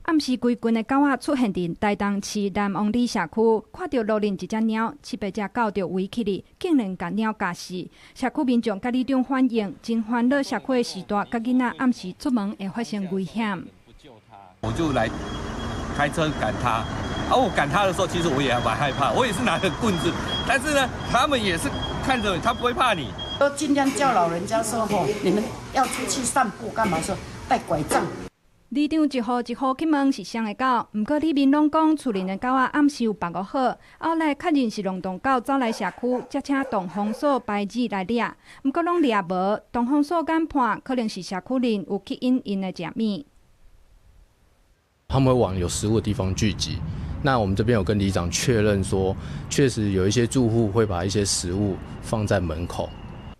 暗時規群的狗仔出現佇台東市南王里社區，看著路邊一隻貓，七八隻狗就圍起來，竟然共貓咬死。社區民眾佮里長反映，真煩惱社區的序大佮囡仔暗時出門會發生危險。我就來開車趕他，而我趕他的時候，其實我也蠻害怕，我也是拿個棍子，但是呢，他們也是看著他不會怕你。都盡量叫老人家說：吼，你們要出去散步幹嘛？說帶拐杖。里長一戶一戶去問是啥的狗，毋過里民攏講厝裡的狗仔暗時有放予好，後來確認是浪蕩狗走來社區，才請動防所排子來掠，毋過攏掠無。動防所研判可能是社區裡有吸引𪜶的食物。他們會往有食物的地方聚集。那我們這邊有跟里長確認說，確實有一些住戶會把一些食物放在門口。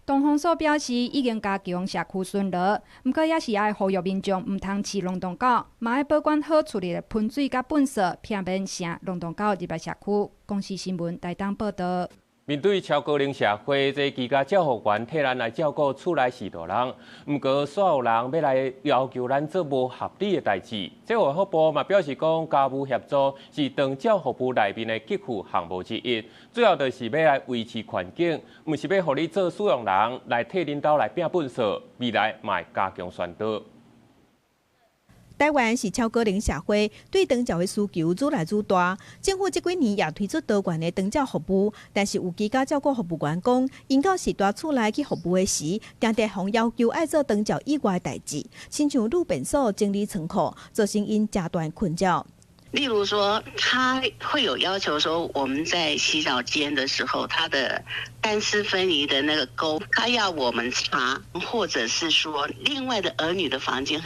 動防所表示，已經加強社區巡邏，毋過也是愛呼籲民眾毋通飼浪蕩狗，嘛愛保管好厝裡的噴水佮糞埽，避免成浪蕩狗入來社區。公視新聞台東報導。面對超高齡社會，這居家照護員替咱來照顧厝內序大人，毋過煞有人欲來要求咱做無合理的代誌。這衛福部嘛表示講，家務協助是長照服務內面的給付項目之一，主要就是欲來維持環境，毋是欲予你做使用人來替恁兜來摒糞掃，未來嘛會加強宣導。台灣是超高齡社會，對長照的需求愈來愈大。政府這幾年也推出多元的長照服務，但是有居家照顧服務員講，𪜶到序大厝內去服務的時，定定予要求愛做長照以外的代誌，親像女便所整理倉庫，造成𪜶誠大困擾。例如說，他會有要求說，我們在洗澡間的時候，他的乾濕分離的那個溝，他要我們擦，或者是說另外的兒女的房間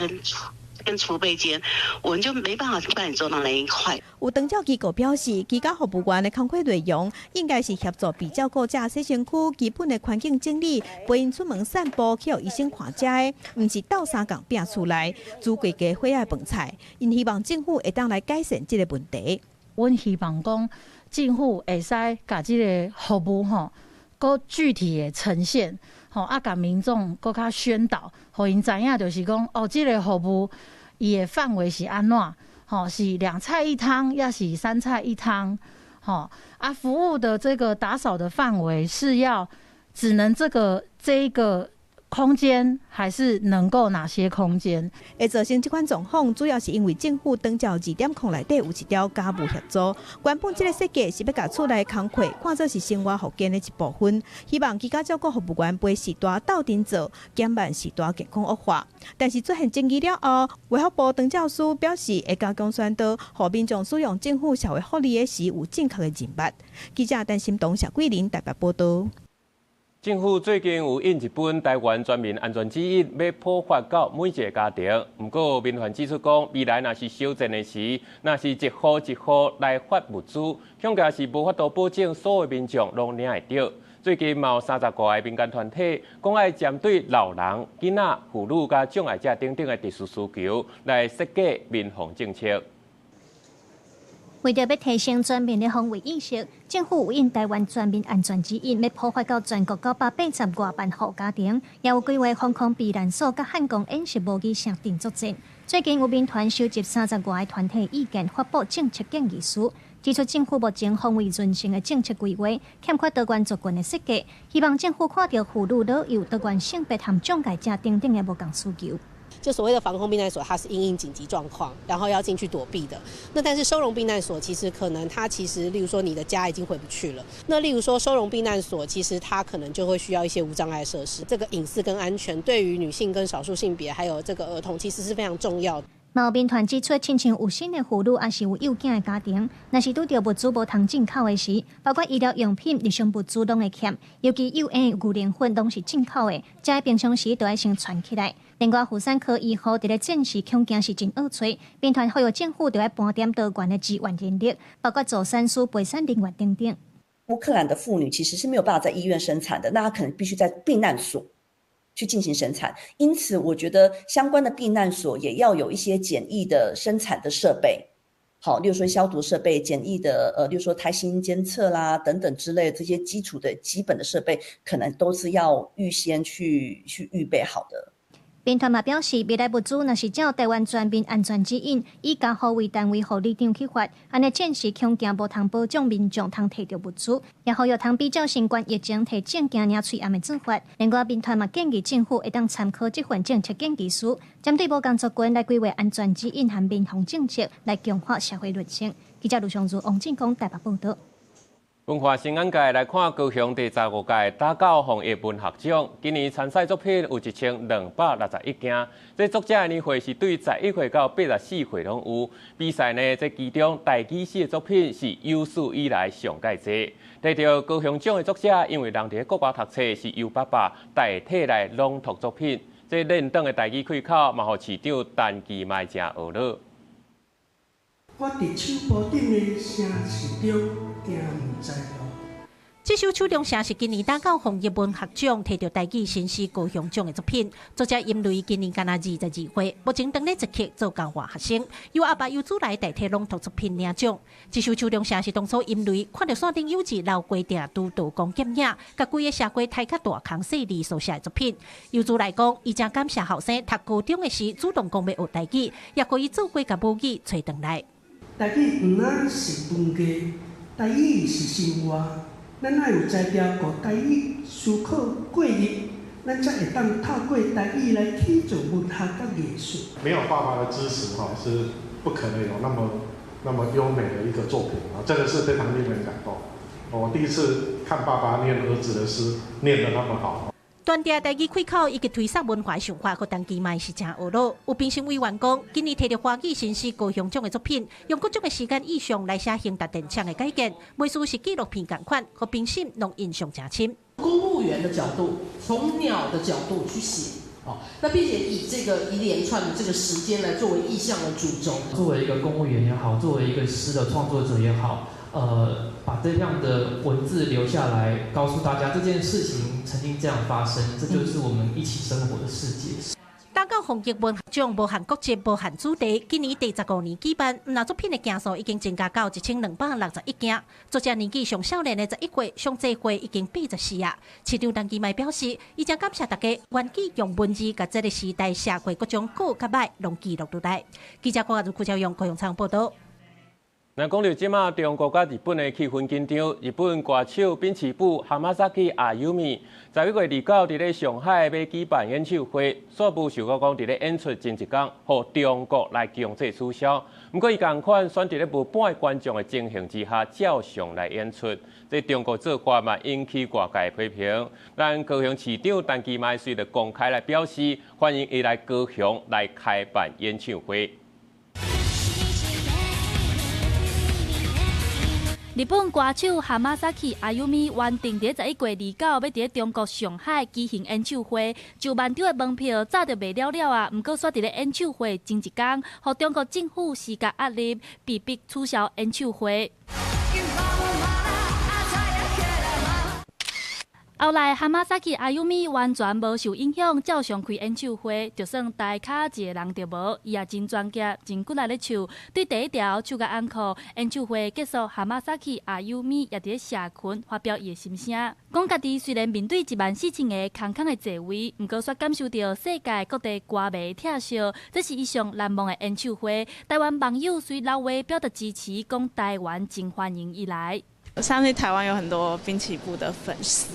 跟儲備間，我們就沒辦法幫你做到那一塊。有長照機構表示，居家服務員的工課內容應該是協助被照顧者洗身軀、基本的環境整理、陪𪜶出門散步、去予醫生看這个，毋是鬥相共摒厝內煮規家伙仔飯菜。𪜶希望政府會當來改善這个問題。阮希望講政府會使共這个服務吼，閣具體的呈現。吼啊，共民眾閣較宣導，予𪜶知影，就是講哦，這个服務伊的範圍是按怎？吼，是兩菜一湯，抑是三菜一湯？吼啊，服務的這個打掃的範圍是要只能這個這一個空間，還是能夠哪些空間？會造成這款狀況，主要是因為政府長照2.0內底有一條家務協助。原本這个設計是欲共厝內工課看做是生活復健的一部分，希望居家照顧服務員陪序大鬥陣做，減慢序大健康惡化。但是出現爭議了後，衛福部長照司表示會加強宣導，予民眾使用政府社會福利的時有正確的認識。記者陳心東、謝桂林台北報道。政府最近有印一本台灣全民安全指引，欲普發到每一个家庭。毋過民團指出講，未來若是小戰的時，若是一戶一戶來發物資，恐驚是無法度保證所有民眾攏領會著。最近嘛有30外个民間團體講愛針對老人、囡仔、婦女佮障礙者等等的特殊需求，來設計民防政策。為著欲提升全民的防衛意識，政府有印台灣全民安全指引，欲普發到全國980外萬戶家庭，也有規劃防空避難所佮漢光演習模擬城鎮作戰。最近有民團收集30外个團體意見，發布政策建議書，指出政府目前防衛韌性的政策規劃欠缺多元族群的設計，希望政府看著婦女、老幼、多元性別和障礙者等等的無仝需求。就所謂的防空避難所，它是因應緊急狀況，然後要進去躲避的。那但是收容避難所，其實可能它其實，例如說你的家已經回不去了。那例如說收容避難所，其實它可能就會需要一些無障礙設施。這個隱私跟安全，對於女性跟少數性別還有這個兒童，其實是非常重要的。嘛有民團指出，親像有身的婦女，抑是有幼囝的家庭，若是拄著物資無通進口的時，包括醫療用品、日常物資攏會欠，尤其幼嬰牛奶粉攏是進口的，這平常時都愛先存起來。另外，婦產科醫護佇咧戰時恐驚是真惡揣，民團呼籲政府著愛盤點多元的資源人力，包括助產師、陪產人員等等。烏克蘭的婦女其實是沒有辦法在醫院生產的，那她可能必須在避難所去進行生產，因此我覺得相關的避難所也要有一些簡易的生產的設備，好，例如說消毒設備、簡易的例如說胎心監測啦等等之類這些基礎的基本的設備，可能都是要預先去預備好的。民團嘛表示，未來物資若是照台灣全民安全指引，以家戶為單位，予里長去發，按呢戰時恐驚無通保障民眾通提著物資，也呼籲通比照新冠疫情提證件領喙罨的做法。另外，民團嘛建議政府會當參考這份政策建議書，針對無仝族群來規劃安全指引和民防政策，來強化社會韌性。記者盧尚如、王進光台北報導。文化新眼界來看高雄第15屆打狗防疫文學獎，今年參賽作品有1261件。這作者的年歲是對11歲到84歲攏有。比賽呢，這其中台語詩的作品是有史以來上蓋濟。得著高雄獎的作者，因為人佇國外讀冊，是由爸爸代替來朗讀作品。這練長的台語開口，嘛予市長陳其邁誠懊惱。我佇手部頂的城市中行毋知路。這首《手中聲》是今年打狗鳳葉文學獎提著台語新詩高雄獎的作品。作者音雷今年干焦22歲，目前當咧作曲做教化學生，由阿爸游祖來代替朗讀作品領獎。這首《手中聲》是當初音雷看著山頂有字留規定拄道光劍影，共規个社會刣較大空細膩所寫的作品。游祖來講，伊誠感謝後生讀高中的時主動講欲學台語，也予伊做伙共母語揣轉來。台語毋但是文藝，台語是生活。咱愛有才調，予台語思考過日，咱才會當透過台語來去做文學佮藝術。沒有爸爸的支持，哈，是不可能有那麼那麼優美的一個作品啊！真的是非常令人感動。我第一次看爸爸念兒子的詩，念得那麼好。傳遞台語開口以及推廣文化想法，予陳其邁是誠懊惱。有評審委員講，今年提著華語新詩高雄獎的作品，用各種的時間意象來寫興達電廠的改建，袂輸是紀錄片仝款，予評審攏印象誠深。公務員的角度，從鳥的角度去寫，哦，那並且以這個一連串的這個時間來作為意象的主軸。作為一個公務員也好，作為一個詩的創作者也好，把這樣的文字留下來，告訴大家這件事情曾經這樣發生，這就是我們一起生活的世界。打狗鳳葉文學獎無限國籍、無限主題，今年第15年舉辦，毋但作品的件數已經增加到1261件。作者年紀上少年的11歲，上濟歲已經84啊。市長陳其邁表示，伊誠感謝大家願意用文字共這个時代社會各種好佮䆀攏記錄落來。記者郭亞如、郭朝陽、高雄採訪報導。若講著這馬中國佮日本的氣氛緊張，日本歌手濱崎步 Hamasaki Ayumi 11月29佇咧上海欲舉辦演唱會，煞無想到講佇咧演出前一工，予中國來強制取消。毋過伊仝款選佇咧無半个觀眾的情形之下，照常來演出。這中國做法嘛引起外界批評。咱高雄市長陳其邁隨著公開來表示，歡迎伊來高雄來開辦演唱會。日本歌手 Hamasaki Ayumi 原定佇11月29欲佇中國上海舉行演唱會，上萬張的門票早就賣了了啊！毋過煞佇咧演唱會前一工，予中國政府施加壓力，被迫取消演唱會。後來，Hamasaki Ayumi 完全無受影響，照常開演唱會，就算台跤一个人著無，伊也真專業、真骨力咧唱。對第一條唱甲安可，演唱會結束，Hamasaki Ayumi 也佇咧社群發表伊的心聲，講家己雖然面對14000個空空的座位，毋過煞感受著世界各地歌迷疼惜，這是伊上難忘的演唱會。台灣網友隨老話表達支持，講台灣真歡迎伊來。我相信台灣有很多濱崎步的粉絲，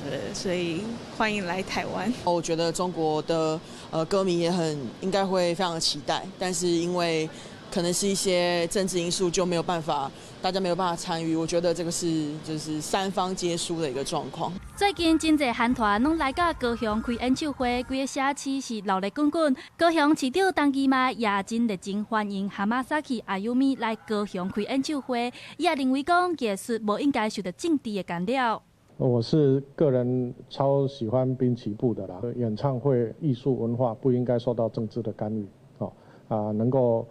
對，所以歡迎來台灣。我覺得中國的歌迷也很應該會非常的期待，但是因為可能是一些政治因素，就沒有辦法，大家沒有辦法參與。我覺得這個是就是三方皆輸的一個狀況。最近真濟韓團攏來到高雄開演唱會，規个社區是鬧熱滾滾。高雄市長陳其邁也真熱情歡迎 Hamasaki Ayumi 來高雄開演唱會，伊也認為講藝術無應該受著政治的干擾。我是個人超喜歡濱崎步的啦，演唱會藝術文化不應該受到政治的干預，哦啊，能夠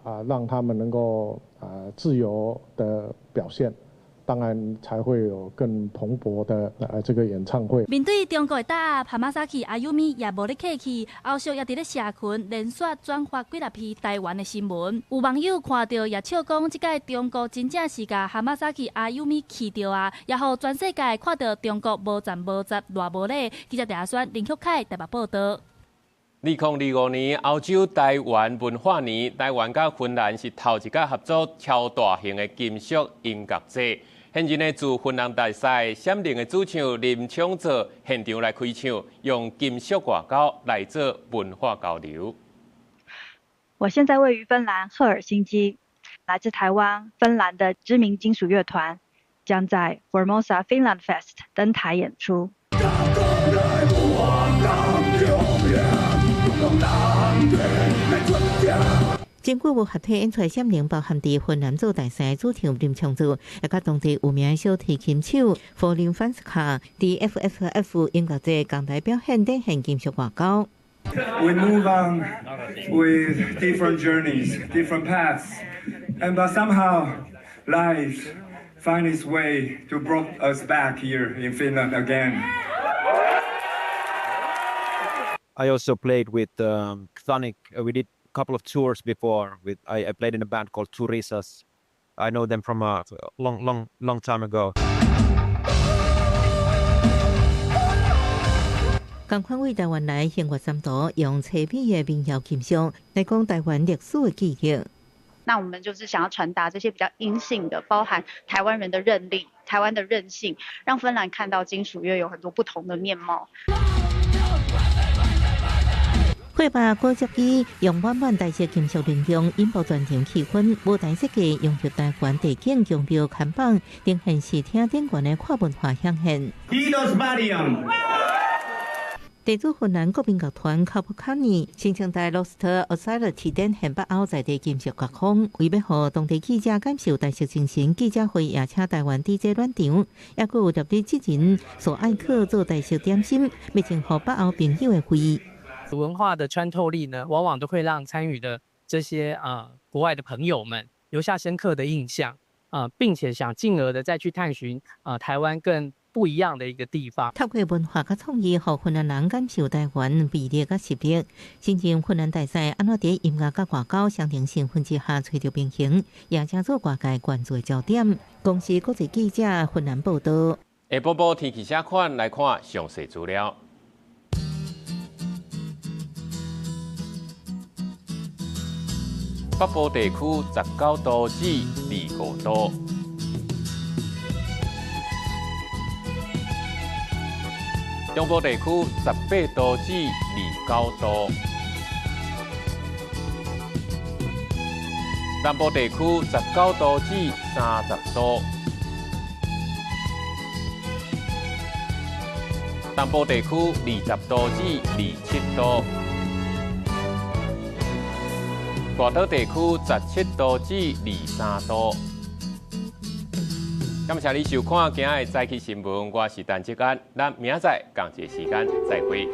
啊讓他們能夠啊自由的表現。當然才會有更蓬勃的這個演唱會。面對中國的打壓，Hamasaki Ayumi 也無咧客氣，後續也佇咧社群連續轉發幾若篇台灣的新聞。有網友看著也笑講，這擺中國真正是共 Hamasaki Ayumi 氣著啊，也予全世界看著中國無戰無雜偌無禮。記者鄭阿選、林旭凱台北報導。2025年歐洲台灣文化年，台灣佮芬蘭是頭一擺合作超大型的金屬音樂節。現任的駐芬蘭大使閃靈的主唱林昶佐現場來開唱，用金屬外交來做文化交流。我現在位於芬蘭赫爾辛基，來自台灣、芬蘭的知名金屬樂團將在 Formosa Finland Fest 登台演出。真久無合體演出的閃靈，包含佇芬蘭做大使主唱林昶佐，也佮當地有名的小提琴手弗林范斯卡，佇 FFF 音樂節仝台表演展現金屬外交。 We move on with different journeys, different paths, and but somehow life find its way to bring us back here in Finland again. I also played with Chthonic. We did a couple of tours before. I played in a band called Turisas. I know them from a long, long, long time ago. 仝款為台灣來興國三島，用淒美的民謠金屬來講台灣歷史的記憶。那我們就是想要傳達這些比較陰性的，包含台灣人的韌力、台灣的韌性，讓芬蘭看到金屬樂有很多不同的面貌。火把果汁機用滿滿台式金屬能量引爆全場氣氛，舞台設計融入台灣地景強調看板，呈現視聽頂懸的跨文化響現。地主芬蘭國民樂團卡普卡尼申請在羅斯特奧塞勒提點獻北歐在地金屬樂風，為欲予當地記者感受台式精神，記者會邀請台灣 DJ 暖場，猶閣有特別職人索愛克做台式點心，欲征予北歐朋友的會。文化的穿透力呢，往往都會讓參與的這些國外的朋友們留下深刻的印象啊，並且想進而的再去探尋台灣更不一樣的一個地方。透過文化佮創意，予芬蘭人感受台灣魅力佮實力。新任芬蘭大使按怎佇音樂佮外交雙重身份之下揣著平衡，也成做外界關注的焦點。公視國際記者芬蘭報道。下晡晡天氣啥款？來看詳細資料。北部地區19度至25度。中部地區18度至29度，南部地區19度至30度，東部地區20度至27度，外島地區17度至23度。感謝你收看今仔的早起新聞，我是陳志安，咱明仔載仝一个時間再會。